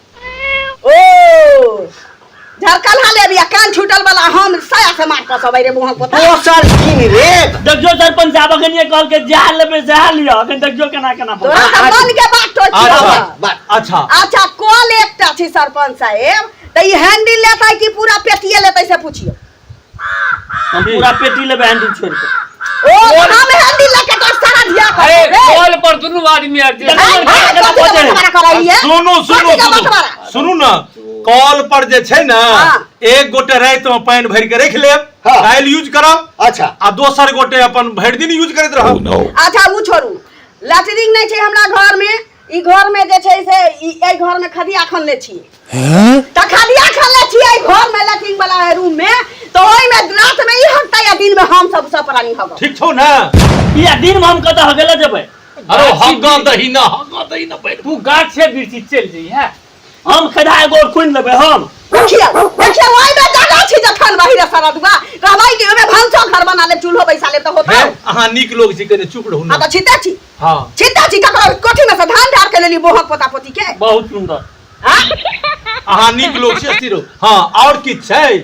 ओ झरकल हा लेबी आ कान छूटल वाला हम साया से मार कसबै रे मुँह पोता। दोसर कीन लेब। देखियौ सरपंच साहब, अखन ये कहलकै जएह लेबै सएह लिअ, अखन देखियौ केना केना तोरा तऽ मन के बात टोचि अच्छा। रहल। बात। अच्छा। अच्छा, कल एकटा छै सरपंच साहेब, तऽ ई हैंडल लेतै कि पूरा पेटिए लेतै से पुछियौ। हम पूरा पेटी लेबै हैंडल छोड़ि कऽ। ओ हम हैंडल लऽ के तोर सारा धिया अरे करबै रे। कॉल पर दुनू आदमी आर जे देखो। हाय, हाय, कथी के बंटवारा करैये? सुनू सुनू कथी के सुनू बंटवारा? सुनू ने, कॉल पर जे छै ने हाँ। एक गोटे राति में पानि भरि के राखि लेब, हाँ। काल्हि यूज करब। अच्छा। आ दोसर गोटे अपन भरि दिन यूज करैत रहब। अच्छा, ओ छोड़ू, लैटरिन नहि छै हमरा घर में। ई घर में जे छै से ई एहि घर में खदिया खनले छियै, तऽ खदिया खनले छियै एहि घर में लैटरिन वाला रूम में, तऽ ओहि में रात में ई हकतै आ दिन में हम सब सब प्राणी हगब। ठीक छौ ने? किया दिन में हम कतऽ हगेले जेबै? अरे हगा दही ना, हगा दही ना बैठ। तू गाछे वृक्षी चलि जइहे। हम खदा एगो और खुनि लेबै हम। देखियौ देखियौ, ओहि में जगह छै जखन बहिरे सारा दुआ कहबै कि ओहिमे भनसो घर बना लेब, चूल्हो बैसा लेब तऽ होतै। हे, अहाँ नीक लोग छी, कने चुप रहू हाँ ने। तऽ छिते छी। हाँ। छिते छी, ककरो कोठी में से धान ढार के लेली बोहक पोता पोती के। बहुत सुंदर। हाँ? अहाँ नीक लोग छी, स्थिर रहू। हाँ, और किछु छै?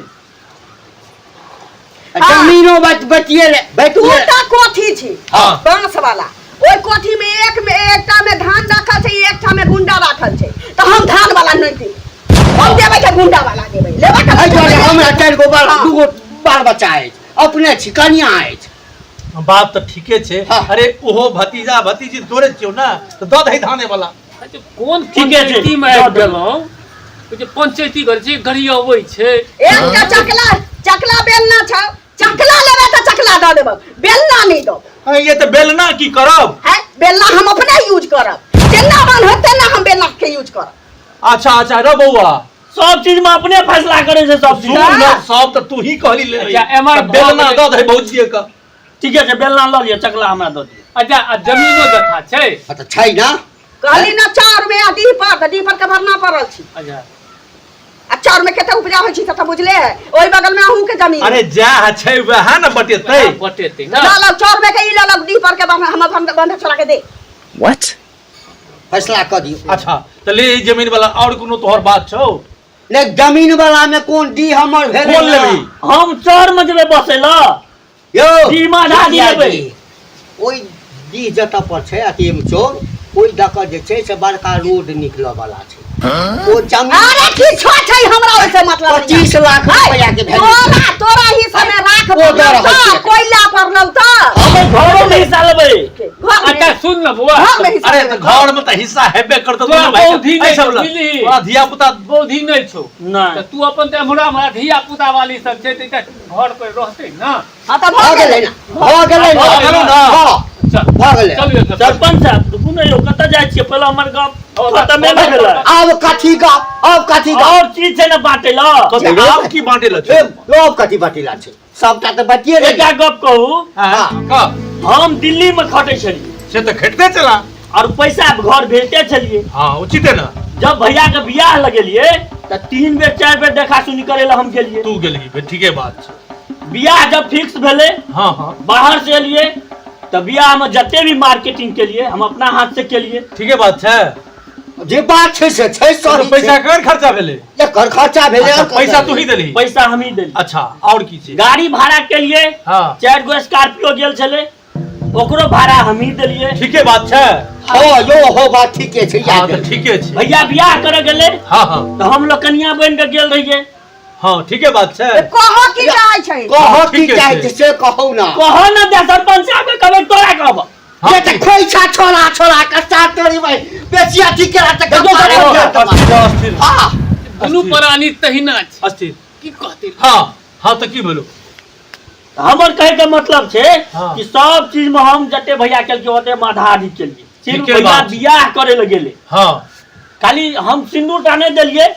जमीनो बच बचिए ले बचिए। दूटा कोठी छै। हाँ। बांस वाला, ओहि कोठी में एक में एकटा में धान राखल छै, एकटा में गुंडा राखल छै, तऽ हम धान वाला नहि देबै, हम देबै के गुंडा वाला देबै, लेबै के एहि दुआरे हमरा 4 गो बाल, हाँ। 2 गो बाल बच्चा अछि, अपने छी, कनिया अछि। बात तऽ ठीके छै। हाँ। अरे ओहो भतीजा भतीजी तोरे छियौ ने, तऽ दऽ दही धाने वाला। अच्छा, कोन ठीके छै, पंचायती में दऽ आबि देब। गेलहुँ? ओ जे पंचायती करै छै, गरियबै छै। एकटा चकला चकला बेलना छौ, चकला लेबै तऽ चकला दऽ देबौ, बेलना नहि देबौ। अरे, ये तऽ बेलना की करब? है, बेलना हम अपने यूज करब, जेना मन होत तेना हम बेलना के यूज करब। अच्छा अच्छा रे बौआ, सब चीज में अपने फैसला करे छै सब चीज। सुन ने, सब तऽ तू ही कहली ले। अच्छा, एम्हर तऽ बेलना भऽ दऽ दही भौजिये के। ठीके छै, बेलना लऽ लिअ, चकला हमरा दऽ दिअ। अच्छा, आ जमीनो जथा छै? हाँ, तऽ छै ने। कहली ना चाउर में आ डीह पर, तऽ डीह पर के भरना पड़ल छी। अच्छा। आ चाउर में कते उपजा होइ छै से तऽ बुझले है, ओहि बगल में अहूँ के जमीन। अरे जएह छै वएह ने बटेतै। वएह बटेतै ने। लऽ लौ चाउर में के ई लऽ लौ, डीह पर के हमर बंधक छोड़ा के दे। What? फैसला कऽ दियौ। अच्छा, तऽ ले ई जमीन वाला, और कोनो तोहर बात छौ? नहि, जमीन वाला में कोन डीह हमर भेलै कोन ने? लेबही? हम चौर में जेबै बसै लए। यौ, डीह में आधा डीह मुखिया लेबै। जी, ओहि डीह जतऽ पर छै अथी चौर, ओहि दऽ कऽ जे छै से बड़का रोड निकलऽ वाला छै, ओ जमीन। अरे किछो छै हमरा ओहिसे मतलब नहीं। 25 लाख रुपया के वैल्यू। तोरा तोरा ही समय राख ओ दऽ पड़लौ रहल तऽ छै। कोयला पड़लौ तऽ हम घरो में हिस्सा लेबै। घर में अच्छा सुन न बौआ, घर में हिस्सा अरे लेबै। तऽ घर में तऽ हिस्सा हेबे करतौ। तोरा दुनू भाई के। बौद्धि नहि एहि सब छौ, लग। बुझलिही? तोरा धिया पुता बौद्धि नहि छौ। नहि। तऽ तू अपन तऽ एम्हरा हमरा धिया पुता वाली सब छै तऽ एकटा घर पर रहतै ने। हाँ तऽ भऽ गेलै ने, भऽ गेलै ने। भऽ गेलौ ने? हाँ, चल भऽ गेलै। चलू एतऽ। सरपंच साहब रुकू। रुकू ने यौ, कतऽ जाइ छियै? पहिले हमर गप खतमे नहि भेलै। आब कथी गप, आब कथी गप? और चीज छै ने बाँटै लए। कथी आब की बाँटै लए छै? ए, आब कथी बाँटै लए छै? सबटा तऽ बाँटिए देलियै। एकटा गप कहू। हँ, कह। हम दिल्ली मे खटै छलियै। से तऽ खटिते छला। और पैसा घर भेजते छलियै। हँ, उचिते ने। जब भैया के बियाह लगेलियै तऽ 3 बेर 4 बेर देखा सुनी करे लए हम गेलियै। तू गेलही, फेर ठीके बात छै। बियाह जब फिक्स भेलै, हँ हँ, बाहर से एलियै तऽ बियाह में जते भी मार्केटिंग केलियै हम अपना हाथ से केलियै। ठीके बात छै। जे बात छै से छै, सही छै। पैसा केकर खर्चा भेलै? एकर खर्चा भेलै। अच्छा, पैसा तू ही देलही? पैसा हम ही देलियै। अच्छा, और की छै? गाड़ी भाड़ा केलियै। हँ। 4 गो स्कॉर्पियो गेल छलै, ओकरो भाड़ा हम ही देलियै। ठीके बात छै। हँ यो, हो बात ठीके छै। हँ याद तऽ ठीके छै। भैया बियाह करे गेलै। हँ हँ। तऽ हम लोग कनिया बनि के गेल रहियै। हँ, ठीके बात छै। कह की चाहै छै? कहऽ की ठीके चाहै छै। छै से कहू ना। कह ने दे सरपंच साहब के, कहबै तोरा कहब। हँ, ये तऽ खोइछा छोड़ा छोड़ा के साथ तोरी भाई बेसी अथी केला तऽ देखो, कपारे देखो, उठा देबा। अस्थिर, अस्थिर। हँ। दुनू प्राणी तहिना छै। अस्थिर। की कहतै? हँ हँ, तऽ की भेलो? हमर कहे के मतलब छै हँ। कि सब चीज में हम जते भैया केलकै ओते हम आधा आधी केलियै। सिर्फ ठीके भैया बात छै। बियाह करे लए गेलै। हँ। खाली हम सिन्दूर टा नहि देलियै,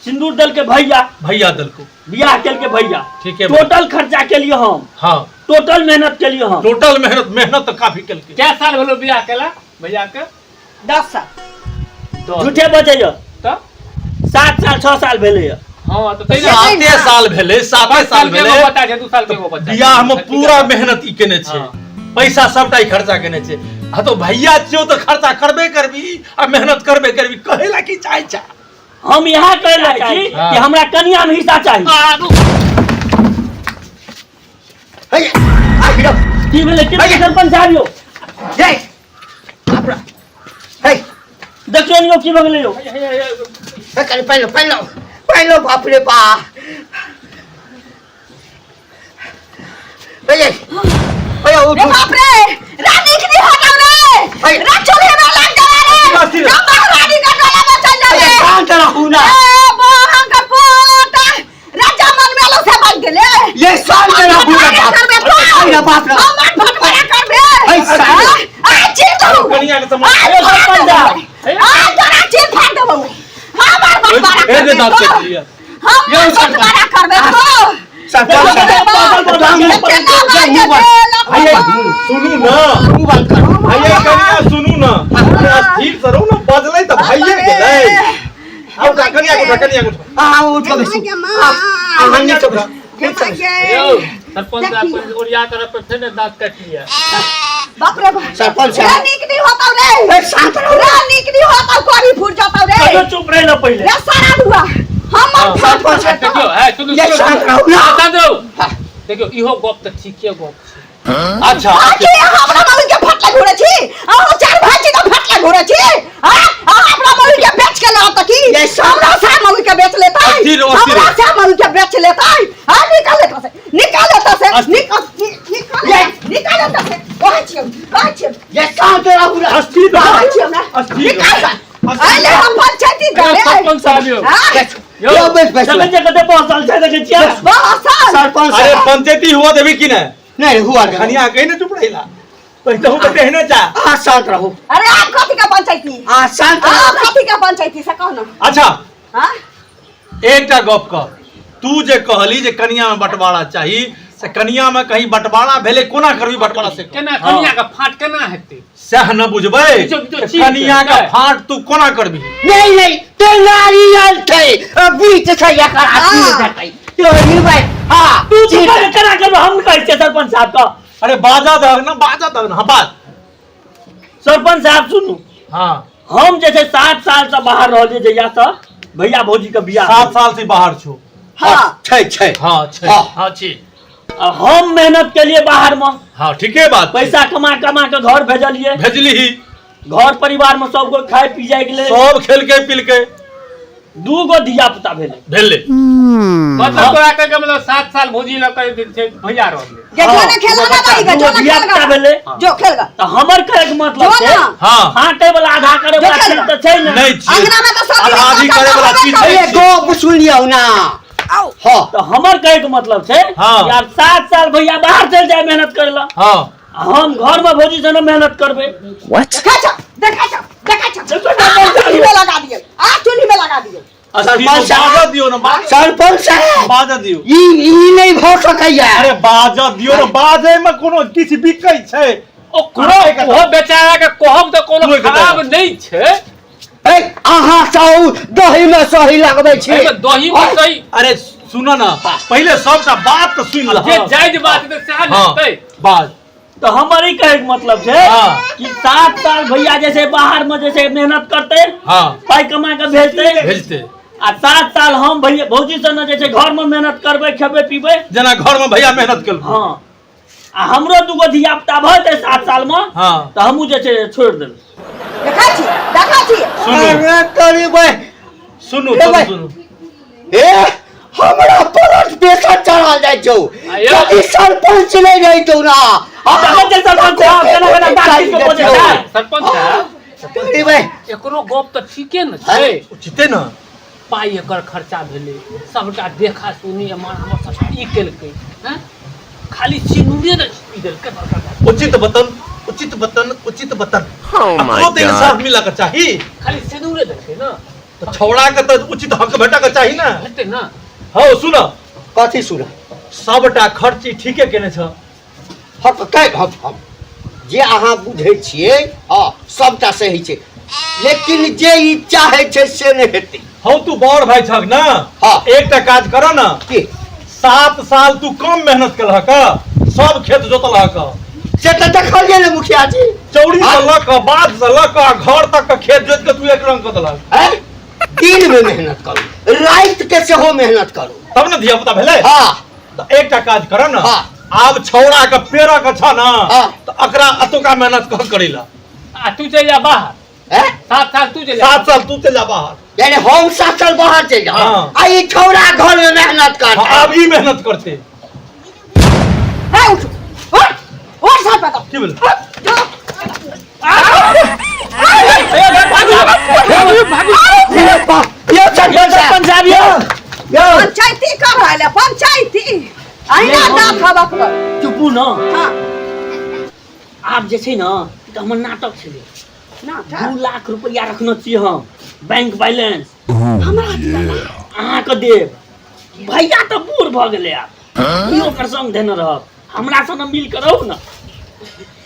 सिन्दूर देलकै भैया। भैया देलको। बियाह केलकै भैया। ठीके बात। टोटल खर्चा केलियै हम। हँ। टोटल मेहनत केलियै हम। टोटल मेहनत, मेहनत तऽ काफी केलकै। कै साल भेलो बियाह केला भैया के? 10 साल। झूठे बजैया। तऽ 7 साल 6 साल भेलैया। हँ, तऽ तहिना 7 साल भेलै, 7 5 साल साल के भेलै। एगो बच्चा छै, 2 साल के एगो बच्चा छै। बियाह में ठीक पूरा है। मेहनत ई केने छै। हँ। पैसा सबटा ई खर्चा केने छै। हँ तो भैया छियौ तऽ खर्चा करबे करबी आ मेहनत करबे करबी, कहै ला की चाहै छै? हम यहाँ कहै ला छी हँ। कि हमरा कनिया में हिस्सा चाही। आरू हे, आ गिरो। की भेलै? की भेलै सरपंच साहब यौ? हे, बाप रे। हे। देखियौ ने यौ, की भऽ गेलै यौ? हे, कनि पहिले पहिले पहिले, बाप रे बा। हे, हे, उठ रे उठ। बाप रे, रानी के नहीं हटाओ रे। हे। रा चूल्हे में लग जा रे। अस्थिर। जब महारानी का टोला में चल जा हे, रे। शांत रहू ना। ए बहन का पोता राजा मन में लो से बन गेले। ये शांत रहू ना बाप। करबे हे ना बाप रे। हमर भटबरा करबे। हे, शांत। आ चीर दू। कनिया के सामान। आ सरपंच साहब। आ तोरा चीर फाड़ देबौ। हमर भटबरा ए रे करबे दाँत तो। काटि लिअ। हमर भटबरा करबे तो। सरपंच साहब। भैया सुनू ना। मुँह बंद कर। भैया कनिया सुनू ना, अस्थिर से रहू ना, बजलै तऽ भइए गेलै। आउ का कनिया के उठा, कनिया के उठा। हाँ, उठ के बैसू। हाँ, हाँ, नीचे बैसू। यौ सरपंच साहब, अपन ओरिया करऽ पर फेर ने दाँत काटि लिअ। बाप रे बाप। सरपंच साहब। रे नीक नहीं होता रे। हे, शांत रहू। रे नीक नहीं होता, कोरी फूट जाता रे। कहियो चुप रहि लो पहिले। रे सारा दुआ हमर फाट सरपंच साहब। देखियौ, है सुनू ये सुनू, शांत सुनू। रहू ना। शांत रहू। देखियौ, इहो गप तऽ ठीके गप छै। अच्छा। आ की अहाँ अपना मम्मी के फटला घुरे छी? अहाँ चार भाई छी तऽ फटला घुरे छी? आ अहाँ अपना मम्मी के बेच के लाओ तऽ की ये शांत हमरा से मम्मी के बेच लेतै? अस्थिर रहो, अस्थिर हमरा रहो। से मम्मी के बेच लेतै? आ निकल एतऽ से, निकल एतऽ से, अस्थिर। निकल निकल निकल एतऽ से। कहै छियौ, कहै छियौ। ये शांत रहू ना। अस्थिर रहो। कहै छियौ हमरा। अस्थिर निकल। रहो। अरे हम पंचायती यौ करे। सरपंच साहब यौ। हाँ? यौ यो बैस बैस। देखै छियै कते पहुँचल छै, देखै छियै? बसल। सरपंच अरे साहब। पंचायती हुआ देबी की नहि? नहीं हुआ नहीं। कनिया कहीं ने चुप रहिला, कहितहु तऽ तेहने जा। अहाँ शांत रहू। अरे आप कथी के पंचायती? अहाँ शांत आप रहू। कथी के पंचायती से कहू ना। अच्छा। हाँ? एकटा गप कह, तू जे कहली जे कनिया में बंटवारा चाही, से कनिया में कहीं बंटवारा भेलै? कोना करबी बंटवारा से कह। केना कनिया के फाट केना हेतै? सएह न बुझबै। बीचो बीचो चीर के, कनिया के नहि। फाट तू कोना करबी? नहीं नहीं, तो नारियल छै, बीच छै एकर अथी हाँ। जेतै तो निबै। हाँ। तू चुप कर, केना करबै हम कहै छियै सरपंच साहब के। अरे बाजा दहक ना, बाजा दहक ना। हाँ, बाज। सरपंच साहब सुनू। हाँ। हम जे छै 7 साल से बाहर रहलियै, जहिया से भैया भौजी के बियाह। 7 साल से बाहर छो? हाँ। छै छै। हाँ छै। हाँ। हँ छी। आ हम मेहनत केलियै बाहर में। हाँ, ठीके बात छै। पैसा कमा कमा के घर भेजलियै। भेजली ही। घर परिवार में सब कोई खाय पी जाय गेलै। सब खेलकै पिलकै। 2 गो धिया पुता भेलै। भेलै। मतलब तोरा कहे के मतलब 7 साल भौजी लग के जे छै भैया रहलै। गे जो ना खेला ना भाई, गे जो दूगो ना धिया खेल पुता गा। भेलै। जो खेल गा। तऽ हमर कहै के मतलब जो छै, ना। हाँ। फाटे वाला आधा करे वाला जो खेल चीज तऽ छै ने। नहि छियै। अंगना में तऽ सब आधा आधी करे वाला चीज ये नहि छियै। गप सुन लियौ ना। आओ। हाँ। तऽ हमर कहै के मतलब छै हाँ। कि आब 7 साल भैया बाहर चलि जाय मेहनत करे ला। हाँ। आ हम घर में भौजी से मेहनत करबै। What? देखै छौ, देखै छौ, देखै छौ। देखो ना, बहुत आ, चूल्ही में लगा दिए, आ चूल्ही में लगा दिए। सरपंच साहब। बाजऽ दियौ ने, सरपंच साहब, बाजऽ दियौ। ई ई नहि भऽ सकैया। अरे बाजऽ दियौ ने, बाजै में कोनो किछु बिकै छै? ओकरो ओहो बेचारा के कहब तऽ कोनो तू एक खराब नहि छै। ए, अहाँ सब दही में सही लगबै छी। एहिमे दही मे सही। अरे सुन ने, पहिले सबटा बात तऽ सुनि लह। जे जायज बात हेतै सएह ने हाँ, हेतै। बाज। तऽ हमर ई कहैके मतलब छै कि 7 साल भैया जे छै बाहर में जे छै मेहनत करतै, पाइ कमा के भेजतै, भेजतै। आ 7 साल हम भैया भौजी से जे छै घर में मेहनत करबै, खेबै पीबै, जेना घर में भैया मेहनत केलकै। हाँ, आ हमरो दूगो धिया पुता भऽ जेतै 7 साल में, तऽ हमहूँ जे छै छोड़ि देबै। देखै छी, देखै छी। सुनू। अरे तोरी बे। सुनू। ए भाई। सुनू। ए, हमरा ब्लड प्रेशर चढ़ल जाइ छौ। यदि सरपंच नहि रहितौ ना, तखन जे सरपंच साहब केना केना बातचीत के बजै छै। सरपंच साहब, तोरी बे। एकरो गप तऽ ठीके ने छै। उचिते ने। पाइ एकर खर्चा भेलै, सबटा देखा सुनी एम्हर आम्हर सबटा ई केलकै हैं, खाली सिनूरे ने ई देलकै बड़का बड़का। उचित बतन, उचित बतन, उचित बतन। Oh my अकरो तऽ इंसाफ god. मिलऽ के चाही। खाली सिनूरे देलकै ने। तऽ छौड़ा के तऽ उचित हक भेटऽ के चाही ने। हेतै ने। हौ सुन। कथी सुन? सबटा खर्ची ठीके केने छ? हक कै हम हम जे अहाँ बुझै छियै, हँ, सबटा सही छै, लेकिन जे ई चाहै छै से नहि हेतै। हौ तू बड़ भाई छक ना? हाँ। एकटा काज कर ना। की? 7 साल तू कम मेहनत केलहक, सब खेत जोतलहक। से तऽ देखलियै ने मुखिया जी। चौरी से हाँ। लऽ कऽ, बाध से लऽ कऽ, घर तक के खेत जोति के तू एक रंग कऽ देलहक। हैं? दिन में मेहनत करू, राति के सेहो मेहनत करू, तब ने धिया पुता भेलै। हाँ। तऽ एकटा काज कर ना। हाँ। आब छौड़ा के पेड़ के छ ना, हाँ। तऽ अकरा अतुका मेहनत कह करै ला। आ तू चलि जा बाहर। हैं? 7 साल तू चलि जा। 7 साल तू चलि जा बाहर। यानी हम 7 साल बाहर चलि जाउ? हाँ। आ ई छौड़ा घर में मेहनत करतै? हाँ, आब ई मेहनत करतै। हे उठ, उठ, उठ, साथ बताओ। की भेलै? जो। यौ सरपंच साहब, सरपंच साहब यौ। यौ। पंचायती कर रहल है, पंचायती। अहिना दाँत हबक पर। चुपू न। हाँ। आब जे छै ने तऽ हमर नाटक छलै। नाटक? 2 लाख रुपया रखने छी हम बैंक बैलेंस। हमरा दिअ ना। अहाँके देब? भैया तऽ बूढ़ भऽ गेलै, आब ई ओकर संग देने रहब, हमरा से मिल के रहू ने।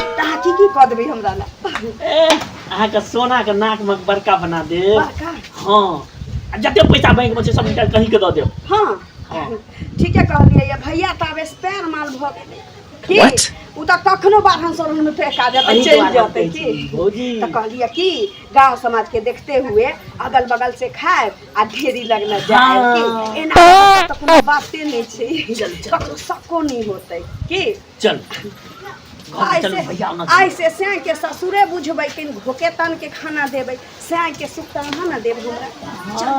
तऽ अहाँ की की कऽ देबै हमरा लए? ए, अहाँके सोना के नाक मे बड़का बना देब। बड़का? हाँ, आ जते पैसा बैंक में छै सब निकालि कहीं के दऽ देब। हाँ। हाँ। ठीके कहलियै ये भैया, तऽ आब स्पेयर माल भऽ गेलै की? What? ओ तऽ कखनो बारहन सोरहन में फेंका जेतै, अही चलि दुआरे जेतै। कहै की छी, भौजी। तऽ कहलियै कि गांव समाज के देखते हुए अगल बगल से खायब आ ढेरी लगने जायब। हाँ। की एना तऽ कोनो बाते नहि छै, ककरो शको नहि होतै की। चल घर चल। आइ भैया से ओना आइ से सैं के ससुरे बुझबै कि घोके तन के खाना देबै, सैं के सुख तऽ अहाँ ने देब हमरा। चल।